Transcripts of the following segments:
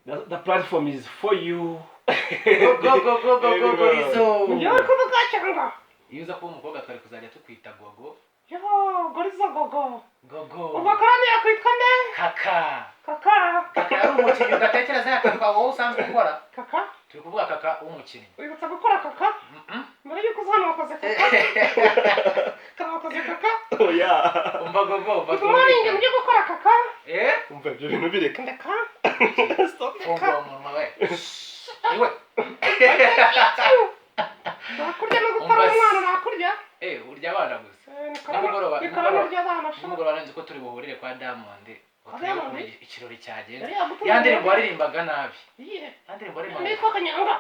The platform is for you. Go, go, go, go, go, go, Gorizo. Njyewe uri kuvuga cyangwa? Iyo uza kuba umukobwa, twari kuzajya tukwita Gogo. Yo, Gorizo, Gogo. Gogo. Ubwo Karani yakwitwa nde? Kaka. Kaka. Kaka yari umukinnyi, udatekereza ya kaka wowe usanzwe ukora. Kaka. Turi kuvuga Kaka w'umukinnyi. Wibutsa gukora kaka? Mm-mm. Mbere yuko uza hano wakoze kaka? Kaka, wakoze kaka? Oya. Umva Gogo, umva. Good morning, mujye gukora kaka. Eh. Umva, ibyo bintu bireka. Ndeka. Stop. Fungura umunwa we iwe. Nakurya no gutara Umva. Umwana nakurya. Eh, urya abana gusa. Eh, ni karano. Nimugoroba Ni karano ry'abana sha. Nimugoroba nzi ko turi buhurire kwa Diamond. Kwa Turebe Diamond? ukuntu ikirori cyagenze. Yari yagutumiye? Ya ndirimbo waririmbaga nabi. Iyihe? Ya ndirimbo waririmbaga. Nitwa Kanyanga.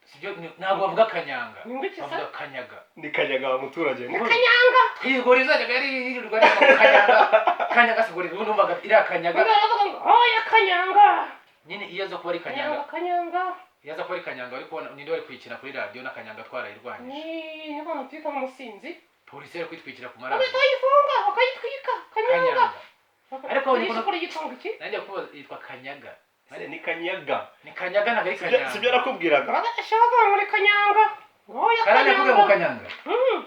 Sibyo, ntabwo bavuga Kanyanga. Ni ngwiki se? Bavuga Kanyaga. Ni Kanyaga wa muturage. Ni Kanyanga. Iyi Gorizo yajyaga yari yirirwa aririmba ngo Kanyanga, Kanyaga. Si Gorizo ubundi wumvaga iriya Kanyaga? Undi aravuga ngo oya, Kanyanga. Nyine iyo aza kuba ari Kanyanga. Kanyaga. Kanyanga. Iyo aza kuba ari Kanyanga, wari kubona ninde wari kuyikina kuri radiyo na Kanyanga twarayirwanyije? Ni niba mutita umusinzi. Polisi yari kwitwikira ku maradiyo. Bagahita bayifunga, bakayitwika. Kanyanga. Kanyanga. Ariko Ariko yitwa ngo iki? Nanjye kuba yitwa Kanyaga. Ni Kanyaga. Ni Kanyaga, ntabwo ari Sibyo, sibyo Kanyanga. nakubwiraga. Barabeshya, bavuga ngo ni Kanyanga, ngo oya. Karani yakubwiye ngo Kanyanga. Kanyanga? Mm.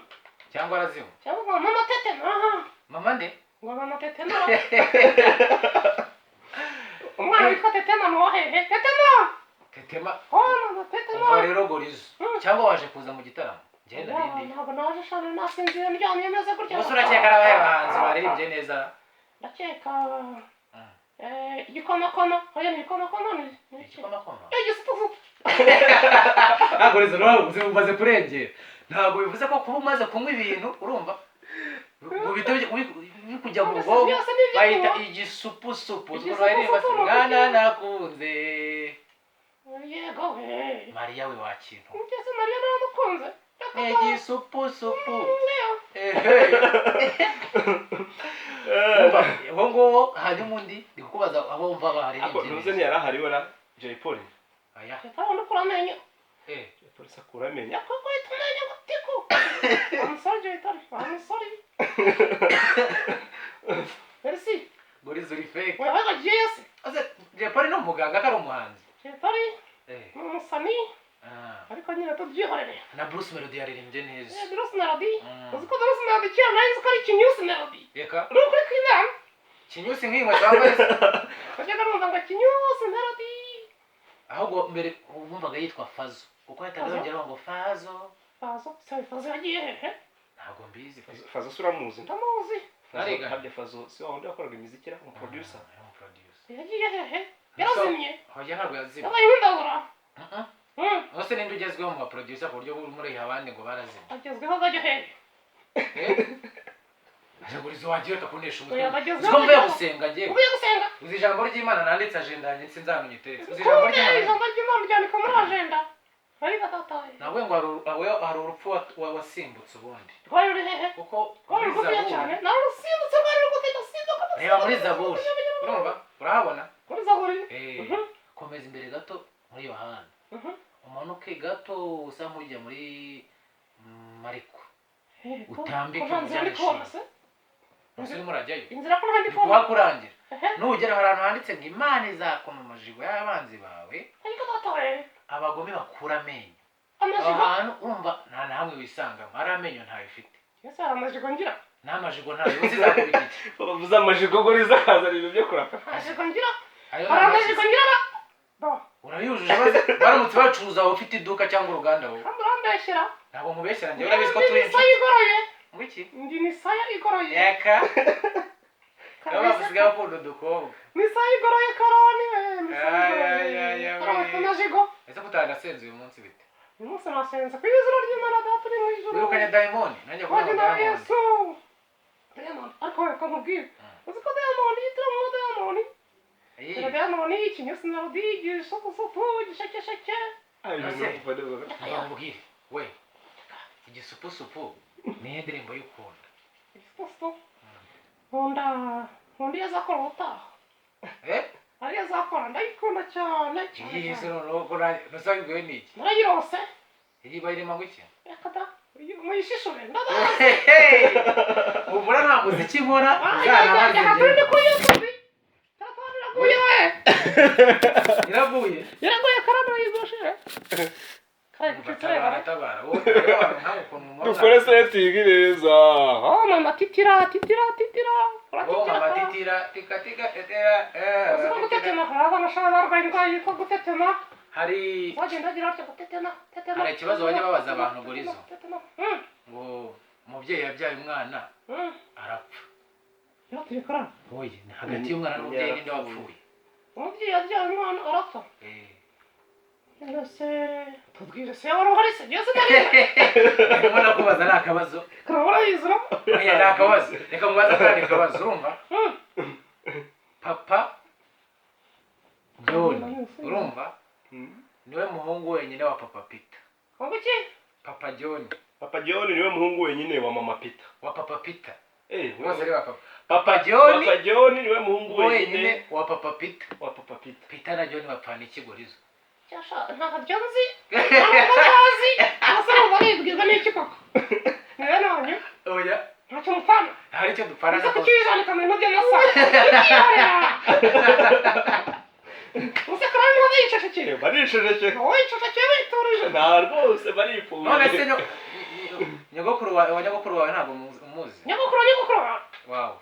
Cyangwa arazinywa? Cyangwa ngo mama tete aha. Mama nde? Ngo mama tetena. Umwana witwa Tetena ni uwahehe? Tetena. Tetema. Oh, mama tetena. Umva rero Gorizo, Mm. cyangwa waje kuza mu gitaramo? Njye narindi. Ntabwo naje shana, nasinzira ndyamye meze gutya. Gusa urakeka ari abahe bahanzi baririmbye neza? Ndakeka igikonokono. Oya, ni igikonokono, ni iki? Igikomakoma. Igisupusupu. Ntabwo rezo nawe umaze kurengera. Ntabwo bivuze ko kuba umaze kunywa ibintu, urumva, ngo bihite bikujya mu Byose bwonko. byose ni ibyo Bayita kunywa. igisupusupu. Igisupusupu. Baririmba se Ni mwana ukuki? nakunze. Yego we. Mariya we wa kintu. Ngeze Mariya naramukunze. Igisupusupu. Leo. Ehe. Umva, uwo nguwo. Hanyuma undi ndi kukubaza abo wumva Ariko baririmbye ntuze neza. ntiyari ahari wera Jay Polly? Aya. Yatabona ukura amenyo. Eh. Jay Polly se akura amenyo? Yakukwita amenyo gutiku. I'm sorry, Jay Polly. I'm sorry. Merci. Gorizo, uri fake. Wewe wagiye se? Ase Jay Polly ni umuganga ko ari umuhanzi? Jay Polly Eh. ni umusani. Ah. Ariko nyine tubyihorere. Na Bruce Melody yaririmbye neza. Eh, Bruce Melody. Mm. Uzi ko Bruce Melody kera nari nzi ko ari Kinyusi Melody? Reka. Ni ukuri kw'Imana. Kinyusi nk'inkweto wambaye se? Wajyaga numva ngo Kinyusi Melody. Ahubwo mbere wumvaga yitwa Fazo, kuko yahitaga Fazo? yongeraho ngo Fazo. Fazo, se Fazo yagiye hehe? Ntabwo mbizi. Fazo se uramuzi? Ndamuzi. Nariga. Harya Fazo si wa wundi wakoraga imiziki ra, umuproducer? Ah, umuproducer. Yagiye hehe? Yarazimye. Hoya, ntabwo yazimye. Yabaye nk'indabura. Mhm. Mm. Ese ninde ugezweho mu baproducer ku buryo urimo uriha abandi ngo barazimye? Agezweho agajya hehe? Eh? Gorizo, wagiye reka kunesha umutwe. Oya, bagezweho. Uzi ko mvuye Bagezweho. gusenga njyewe? Uvuye gusenga? Uzi ijambo ry'Imana nanditse agenda yanjye, sinzamenya iteretse. Uzi ijambo Kumbe ry'Imana? Ijambo ry'Imana ryandika muri agenda. Ariko tataye. Ntabwo ngo hari urupfu wasimbutse ubundi. Rwari ruri hehe? Kuko Rwari muri rugufiya Zaburi cyane. Nawe rusimbutse, rwari rugufi, ndasimbuka. Reba muri Zaburi, urumva, urahabona? Muri Zaburi. Eh, komeza imbere gato muri Yohana, umanuke gato usa nk'ujya muri Mariko, Eh, utambike ko nta nzira ndi ujya kubona se? Gusa urimo urajyayo. Inzira ko nta ndi Ndi kubona. kuhakurangira. Ehe. Nugera hari ahantu handitse ngo Imana izakoma amajigo y'abanzi bawe, Ariko tataye. abagome bakura amenyo. Aho Amajigo. hantu urumva nta na hamwe wisangamo hari amenyo ntayo ufite. Ese hari amajigo ngira? Nta majigo ntayo uzi, izakubita iki? Bavuze amajigo, Gorizo akazana ibintu byo kuraka. Amajigo ngira? Ayo Hari ni amajigo amasizi. ngira ba? Bo. Urayujuje maze baramutse bacuruza waba ufite iduka cyangwa uruganda wowe. Kandi urambeshyera. Ntabwo nkubeshyera njyewe, urabizi ko Ndi turi misaya inshuti. igoroye. Ngo iki? Ndi misaya igoroye. Reka. Nabo Kabisa. basigaye bakunda udukobwa. Misaya igoroye karani we. Misaya Ay, igoroye. ay, ay, ay, Karamutse we. amajigo. Ese ko utanasenze uyu munsi, bite? Uyu munsi nasenze ku izina ry'Imana Data uri mu ijuru. Wirukanye dayimoni, nanjye kuvuga ngo Wajye na dayimoni. Yesu. Diamond. Ariko reka nkubwire. Uzi ko Diamond yitira Diamond? Iyi. Diamond, ikinyusi melody, igisupusupu, igishekesheke. Ah, ibintu Ese. bivugwa. Nkubwire we, igisupusupu niyo ndirimbo y'ukunda? Igisupusupu. Nkunda iyo azakora ubutaha. Eh. Ariyo azakora ndayikunda cyane cyane. Iyi se Cyane. noneho ko nusabibwiwe n'iki? Narayirose. Iyi bayirimo ngo iki? Reka da. Muyishishure ndabazi. Ubura nta muziki nkora. Aha turi Uzanabaze. ni kuri YouTube. Telefone iraguye we. Iraguye. Yaraguye karano yigoshije. Kare gucitse Tabara, tabara. Wowe rero abantu nkawe ukuntu muba Dukore setting neza. Oh mama titira titira titira. Wowe mama titira tika tika tetera eh. Uzi ko gutetema hari abana ashobora barwaye indwara yitwa gutetema. Hari Wagenda agira atya gutetema tetema. Hari ikibazo bajya babaza abantu, Gorizo. Tetema. Ngo umubyeyi yabyaye umwana arapfa. Yatire karano. Oye, ni hagati y'umwana n'umubyeyi ninde wapfuye? Umubyeyi yabyaye umwana arapfa. Eh. Mbese tubwire se wari uhari se byose nari. Ndimo nakubaza ni akabazo. Karabura yizira. Oya, ni akabazo. Reka mubaze akandi kabazo, urumva? Papa John, urumva? Niwe muhungu wenyine wa Papa Peter. Ngo iki? Papa John Papa John niwe muhungu wenyine wa mama Peter. Wa Papa Peter. Eh, Bose ari wa Papa. Papa John Papa John niwe muhungu wenyine wenyine wa Papa Peter. wa Papa Peter. Peter na John bapfana iki, Gorizo? Cyasha ntabyo nzi. Ntabwo ntazi. Ese urumva aribwirwa n'iki koko? Niwe none Oya, ntacyo mupfana. hari icyo dupfana Uza na kukijanika mu bintu by'amasaha. Ukihorera. Uze kuraba inkono yicecekeye. Baricecekeye. Wowe yicecekeye witurije. Nta rwose baripfuye. None se nyogokuru wawe wa nyogokuru wawe ntabwo umuzi? Nyogokuru nyogokuru wawe. Wawe.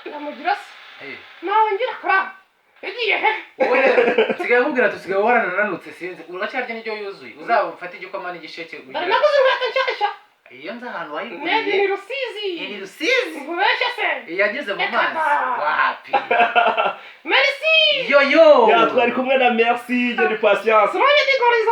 Ndamugira se. Eh. Nawe ngira kuraba. Yagiye he? Wowe rero usigaye umubwira ati usigaye warananutse, sinzi uracyarya n'indyo yuzuye, uzafate igikoma n'igisheke Dore ugira naguze inkweto nshyashya. Iyo nzi ahantu Made in wayiguriye. Rusizi. Ni Rusizi. Nkubeshye se. Yageze mu mazi wapi? Merci. Yo yo. Ya, twari kumwe na Merci Jenny Patience. Turabye digorizo.